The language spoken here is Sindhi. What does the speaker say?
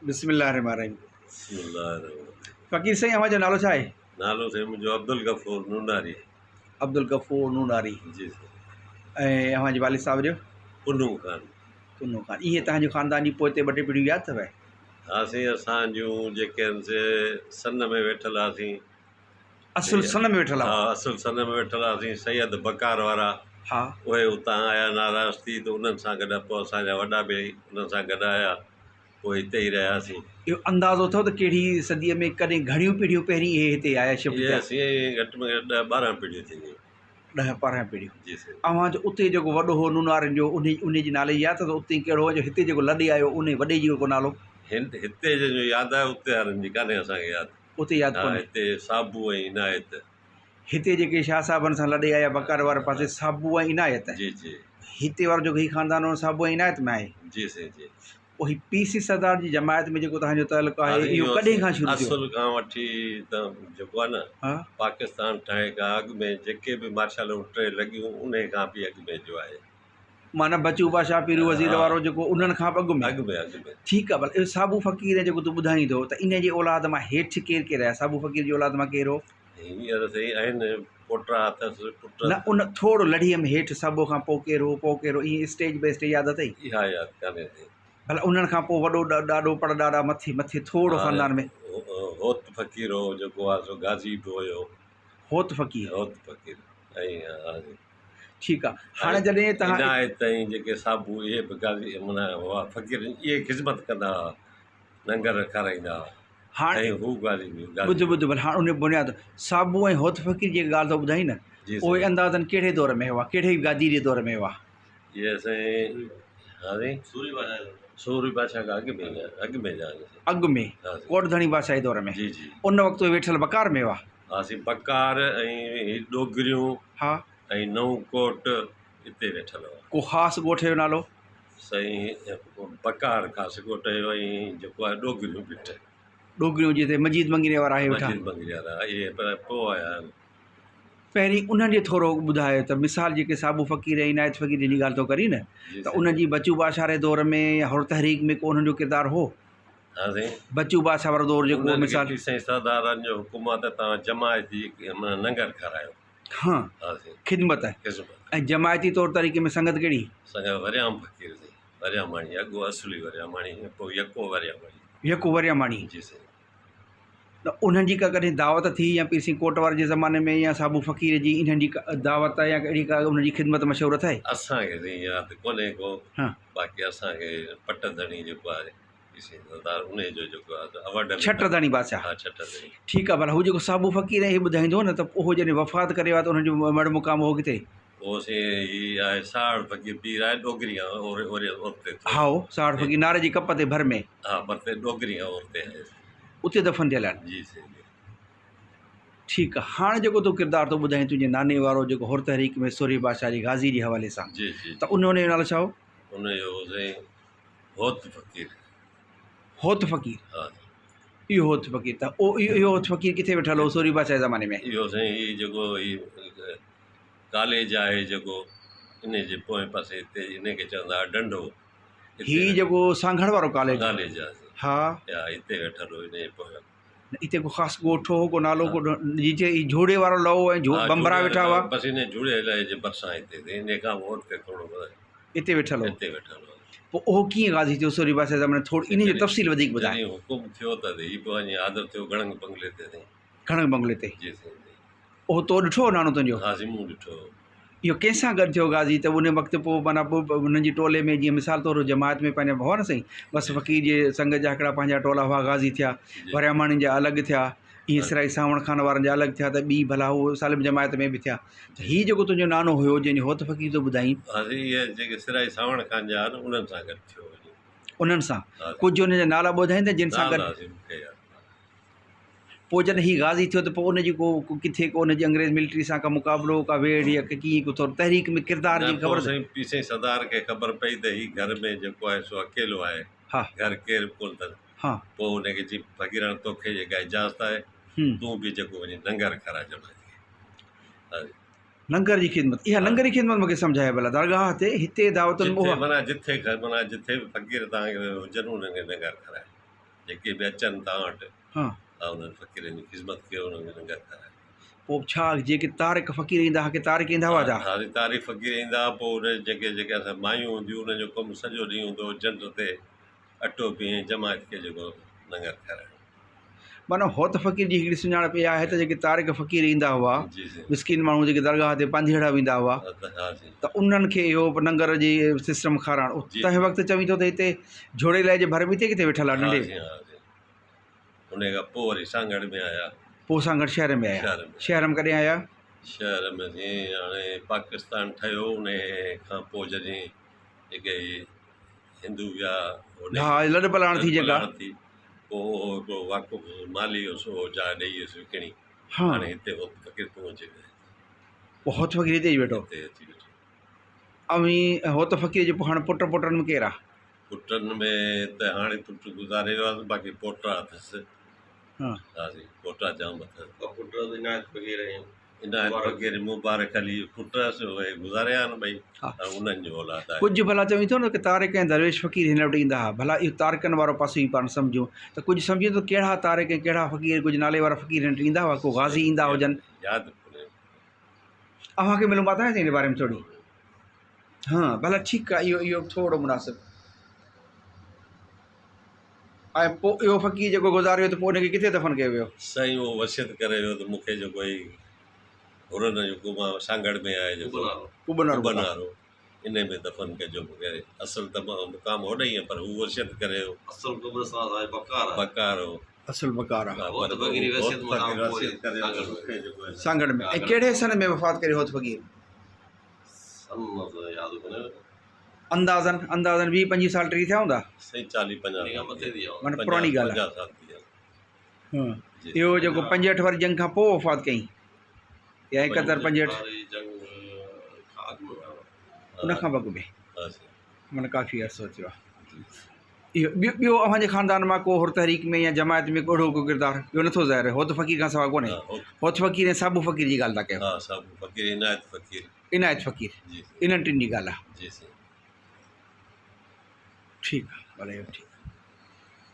بسم الله الرحمٰن الرحيم. بسم الله الرحمٰن الرحيم. فقير سائين اوهان جو نالو ڇا آهي؟ نالو سائين منهنجو عبدالغفور نوناري. عبدالغفور نوناري. جي سائين. ۽ اوهان جي والد صاحب جو؟ پنهون خان. پنهون خان. اهي توهان جي خاندان جي پوئتي ٻه ٽي پيڙهيون ياد اٿو؟ ها سائين اسان جون جيڪي آهن سي سن ۾ ويٺل هئاسين. اصل سن ۾ ويٺل ها اصل سن ۾ ويٺل هئاسين سيد بڪار وارا ها اهي اتان آيا ناراض ٿي ته انهن سان گڏ پوء اسان جا وڏا به انهن سان گڏ آيا پوء هتي ئي رهياسين. اهو اندازو اٿو ته ڪهڙي صديء ۾ ڪڏهن گهڻيون پيڙهيون پهرين اهي هتي آيا شفٽ ٿيا؟ اهي سائين گهٽ ۾ گهٽ ڏهه 12 پيڙهيون ٿينديون. ڏهه 12 پيڙهيون. جي سائين. اوهان جو اتي جيڪو وڏو هو نونارين جو انهي انهي جي نالي جي ياد اٿو اتي ڪهڙو هو جو هتي جيڪو لڏي آيو انهي وڏي جو ڪو نالو؟ هن هتي جنهن جو ياد آهي اتي وارن جي ڪانهي اسان کي ياد. اتي ياد ها ڪونهي. هتي صابو ۽ عنايت. هتي جيڪي شاهه صاحبن سان لڏي آيا بڪار واري پاسي صابو ۽ عنايت. جي جي. هتي وارو جيڪو هي خاندان هو صابو ۽ عنايت ۾ آهي. جي سائين جي. پوء هي پي سي سردار جي جماعت ۾ جيڪو توهان جو تعلق آهي اهو ڪڏهن کان شروع ٿيو؟ اصل کان وٺي ته جيڪو آهي نه پاڪستان ٺهڻ کان اڳ ۾ جيڪي به مارشالون ٽي لڳيون انهي کان به اڳ ۾ جو آهي. معنيٰ بچو بادشاهه پيرو وزير وارو جيڪو انهن کان به اڳ ۾. اڳ ۾ اڳ ۾. ٺيڪ آهي ڀلا اهو صابو فقير جيڪو تون ٻڌائين ٿو ته انهي جي اولاد مان هيٺ ڪير ڪير آيا صابو فقير جي اولاد مان ڪير هو؟ هينئر سائين آهن پوٽا اٿس پٽ. نه ان ٿورو لڙهيء ۾ هيٺ صابو کان پوء ڪير هو پوء ڪير هو ائين اسٽيج بائي اسٽيج ياد اٿئي؟ اها ياد ڪانهي سائين. ڀلا انهن کان پوء وڏو ڏاڏو پڙ ڏاڏا مٿي مٿي ٿورو خاندان ۾. هوت فقير هو جيڪو آهي سو غازي به هيو. هوت فقير. هوت فقير ۽ غازي. ٺيڪ آ هاڻي جڏهن توهان. عنايت ۽ جيڪي صابو اهي به غازي معنيٰ هئا فقير اهي خدمت ڪندا هئا لنگر کارائيندا هئا. هاڻ ۽ هو غازي به غازي. ٻڌ ٻڌ ڀلا هاڻ ان بنياد صابو ۽ هوت فقير جيڪا ڳالهه تو ٻڌائي نه جي اهي سائين. اندازن ڪهڙي دور ۾ هئا ڪهڙي گادي جي دور ۾ هئا؟ اهي سائين ها سائين سوري بادشاهه کان اڳ ۾ اڳ ۾ جا آهن سائين. اڳ ۾ ها سائين. ڪوٽ ڌڻي بادشاهه جي دور ۾ جي جي. ان وقت اهي ويٺل بڪار ۾ هئا. ها سائين بڪار ۽ هي ڏوگريون ها. ۽ نئون ڪوٽ اتي ويٺل هئا. ڪو خاص ڳوٺ جو نالو؟ سائين بڪار خاص ڳوٺ جو ۽ جيڪو آهي ڏوگريون پٽ. ڏوگريون جتي مجيد مڱريي وارا آهي ويٺا. مجيد مڱريي وارا اهي پر پوء آيا آهن. پهرين انهن جي ٿورو ٻڌايو ته مثال جيڪي صابو فقير ۽ عنايت فقير جن جي ڳالهه ٿو ڪرين نه ته انهن جي بچو بادشاهه واري دور ۾ يا حر تحريڪ ۾ ڪو انهن جو ڪردار هو؟ ها سائين. بچو بادشاهه وارو دور جيڪو انهن کي مثال. پير سائين سردارن جو حڪم آهي ته توهان جماعت جي معنيٰ لنگر کارايو. ها ها سائين. خدمت. خدمت. ۽ جماعتي طور طريقي ۾ سنگت ڪهڙي؟ سنگت وريام فقير سائين. ورياماڻي اڳو اصلي ورياماڻي پوء يڪو ورياماڻي. يڪو ورياماڻي. جي سائين. ته انهن جي ڪا ڪڏهن دعوت ٿي يا پير سائين ڪوٽ واري جي زماني ۾ يا صابو فقير جي انهن جي ڪا دعوت يا اهڙي ڪا انهن جي خدمت مشهور اٿئي؟ اسان کي سائين ياد ڪونهي ڪو ها. باقي اسان کي پٽ ڌڻي جيڪو آهي پير سائين سردار انهي جو جيڪو آهي سو اوڏ ۾ ڇٽ ڌڻي بادشاهه. ها ڇٽ ڌڻي. ٺيڪ آهي ڀلا هو جيڪو صابو فقير ۽ هي ٻڌائيندو هو نه ته اهو جڏهن وفات ڪري ويو آهي ته انهن جو مڙهه مقام هو ڪٿي؟ اهو سائين هي آهي ساهڙ فقير پير آهي ڏوگري کان اوري اوري اورتي ٿو. هائو ساهڙ فقير ناري جي ڪپ تي ڀر ۾. ها ڀر تي ڏوگري کان اورتي آهي. اتي دفن ٿيل آهن. جي سائين جي. ٺيڪ آ هاڻ جيڪو تون ڪردار ٿو ٻڌائين تنهنجي ناني وارو جيڪو حر تحريڪ ۾ سورهيه بادشاهه جي غازي جي حوالي سان جي جي ته ان جو نالو ڇا هو؟ ان جو هو سائين هوت فقير. هوت فقير. ها. اهو هوت فقير ته اهو هوت فقير ڪٿي ويٺل هو سورهيه بادشاهه جي زماني ۾؟ اهو سائين هي جيڪو هي ڪاليج آهي جيڪو انهي جي پوئين پاسي هتي انهي کي چوندا هئا ڍنڍو. هي جيڪو سانگهڙ وارو ڪاليج. ڪاليج آهي. ها. ها هتي ويٺل هو انهي جي پويان. هتي ڪو خاص ڳوٺ هو ڪو نالو ڪو جتي هي جهوڙي وارو لئو ۽ بمبرا ويٺا هئا. بس انهي جهوڙي لئي جي ڀرسان هتي انهي کان به اڳتي ٿورو هتي ويٺل هو. هتي ويٺل هو. پوء اهو ڪيئن غازي ٿيو سورهيه بادشاهه جي زماني ۾ ٿورو انهي جو تفصيل وڌيڪ ٻڌاء. جڏهن حڪم ٿيو ته هي به وڃي حاضر ٿيو گهڻنگ بنگلي تي سائين. گهڻنگ بنگلي تي. جي سائين جي. اهو تو ڏٺو هو نانو تنهنجو؟ ها سائين مون ڏٺو هو. اهو ڪنهن سان گڏ ٿيو غازي ته ان وقت پوء معنيٰ پوء انهن جي ٽولي ۾ جيئن مثال طور جماعت ۾ پنهنجا هئا نه سائين بس فقير جي سنگت جا هڪڙا پنهنجا ٽولا هئا غازي ٿيا ورياماڻين جا الڳ ٿيا ائين سرائي سانوڻ خان وارن جا الڳ ٿيا ته ٻي ڀلا هو سالم جماعت ۾ به ٿيا ته هي جيڪو تنهنجو نانو هيو جنهن جو هوت فقير ٿو ٻڌائين. ها سائين اهي جيڪي سرائي سانوڻ خان جا آهن انهن سان گڏ ٿيو وڃي. انهن سان ڪجهه انهن جا نالا ٻڌائين ته جن سان گڏ. نالا سائين مون کي ياد ناهن. پوء جڏهن هي غازي ٿيو ته پوء ان جي ڪو ڪٿي ڪو ان جي انگريز ملٽري سان ڪا مقابلو ڪا ويڙهه يا ڪيئن ڪو ٿورو تحريڪ ۾ ڪردار جي نه پوء خبر سائين پير سائين سردار کي خبر پئي ته هي گهر ۾ جيڪو آهي سو اڪيلو آهي ها گهر ڪير به ڪونه اٿس ها پوء ان کي چيائين فقيراڻ توکي جيڪا اجازت آهي تون به جيڪو وڃي لنگر کارائي جماعت کي. ها جي. لنگر جي خدمت اها لنگر جي خدمت مونکي سمجهايو ڀلا درگاهه تي هتي دعوتن جٿي معنيٰ جٿي معنيٰ جٿي به فقير توهان کي هجن انهن کي لنگر کارائي. جيڪي به اچن توهان وٽ ها. توهان انهن فقيرن جي خدمت ڪيو انهن کي لنگر کارايو. پوء ڇا جيڪي طارق فقير ايندا ها ڪي طارق ايندا هئا ڇا؟ ها طارق فقير ايندا ها پوء انهن جيڪي جيڪي اسان مايون هونديون انهن جو ڪم سڄو ڏينهن هوندو هو جنڊ تي اٽو پيهي جماعت کي جيڪو لنگر کارائڻو. معنيٰ هوت فقير جي هڪڙي سڃاڻپ اها آهي ته جيڪي طارق فقير ايندا هئا مسڪين ماڻهو جيڪي درگاهه تي پانڌيئڙا ويندا هئا ته انهن کي اهو ننگر جي سسٽم کارائڻ تنهن وقت چوين ٿو ته هتي جھوڙي لاء جي ڀر ۾ هتي ڪٿي ويٺل آهي ننڍي ان کان پوء وري سانگهڙ ۾ آيا. پوء سانگهڙ شهر ۾ آيا. شهر ۾ ڪڏهن آيا؟ شهر ۾ سائين هاڻي پاڪستان ٺهيو ان کان پوء جڏهن جيڪي هندو ويا هوڏي ها لڏ پلاڻ ٿي جيڪا ٿي پوء اهو هڪڙو واقف مالي هوس اهو جاء ڏئي ويس وڪڻي هاڻي هتي هوت فقير پهچي ويا. پوء هوت فقير هتي اچي ويٺو. هتي اچي ويٺو. اوهين هوت فقير جي پوء هاڻي پٽ پوٽن ۾ ڪير آ؟ پٽن ۾ ته هاڻي پٽ گذاري ويو آهي باقي پوٽا اٿس. ها سائين پوٽا جام اٿس. ٻه پٽ عنايت فقير ۽ عنايت فقير مبارڪ علي پٽ هئس اهي گذاري ويا آهن ٻئي ۽ انهن جو اولاد آهي. ڪجهه ڀلا چوين ٿو نه ته طارق ۽ درويش فقير هن وٽ ايندا ها ڀلا اهو طارقن وارو پاسو ئي پاڻ سمجهون ته ڪجهه سمجهين ٿو ڪهڙا طارق ۽ ڪهڙا فقير ڪجهه نالي وارا فقير هن وٽ ايندا هئا ڪو غازي ايندا هجن. ياد ڪونهي. اوهان کي معلومات آهي سائين ان باري ۾ ٿوري. ها ڀلا ٺيڪ آهي اهو اهو ٿورو مناسب ۽ پوء اهو فقير جيڪو گذاري ويو ته پوء ان کي ڪٿي دفن ڪيو ويو؟ سائين اهو وصيت ڪري ويو ته مون کي جيڪو هي حرن جو قبا سانگهڙ ۾ آهي جيڪو قبنارو ان ۾ دفن ڪجو مون کي اصل ته مقام هوڏي ئي پر هو وصيت ڪري ويو اصل قبرستان آهي بڪار آهي بڪار هو اصل بڪار آهي هوت فقير وصيت مٿان سانگهڙ ۾ ۽ ڪهڙي سن ۾ وفات ڪري هوت فقير؟ سن ته ياد ڪونهي. اندازن اندازن ويهه پنجويهه سال ٽيهه ٿيا هوندا. سائين چاليهه پنجاهه سال ٿي ويا. معنيٰ پراڻي ڳالهه آهي. سال ٿي ويا. اهو جيڪو 65 واري جنگ کان پوء وفات ڪئي يا 71 65 ان کان به اڳ ۾ معنيٰ ڪافي عرصو ٿيو آهي. اهو ٻيو ٻيو اوهان جي خاندان مان ڪو حر تحريڪ ۾ يا جماعت ۾ ڪو اهڙو ڪو ڪردار ٻيو نٿو ظاهر هوت فقير کان سواء ڪونهي هوت فقير ۽ صابو فقير جي ڳالهه ٿا ڪيو. ها صابو فقير عنايت فقير. عنايت فقير انهن ٽن جي ڳالهه آهي. جي سائين. ٺيڪ آهي ڀلي اهو ٺيڪ آهي.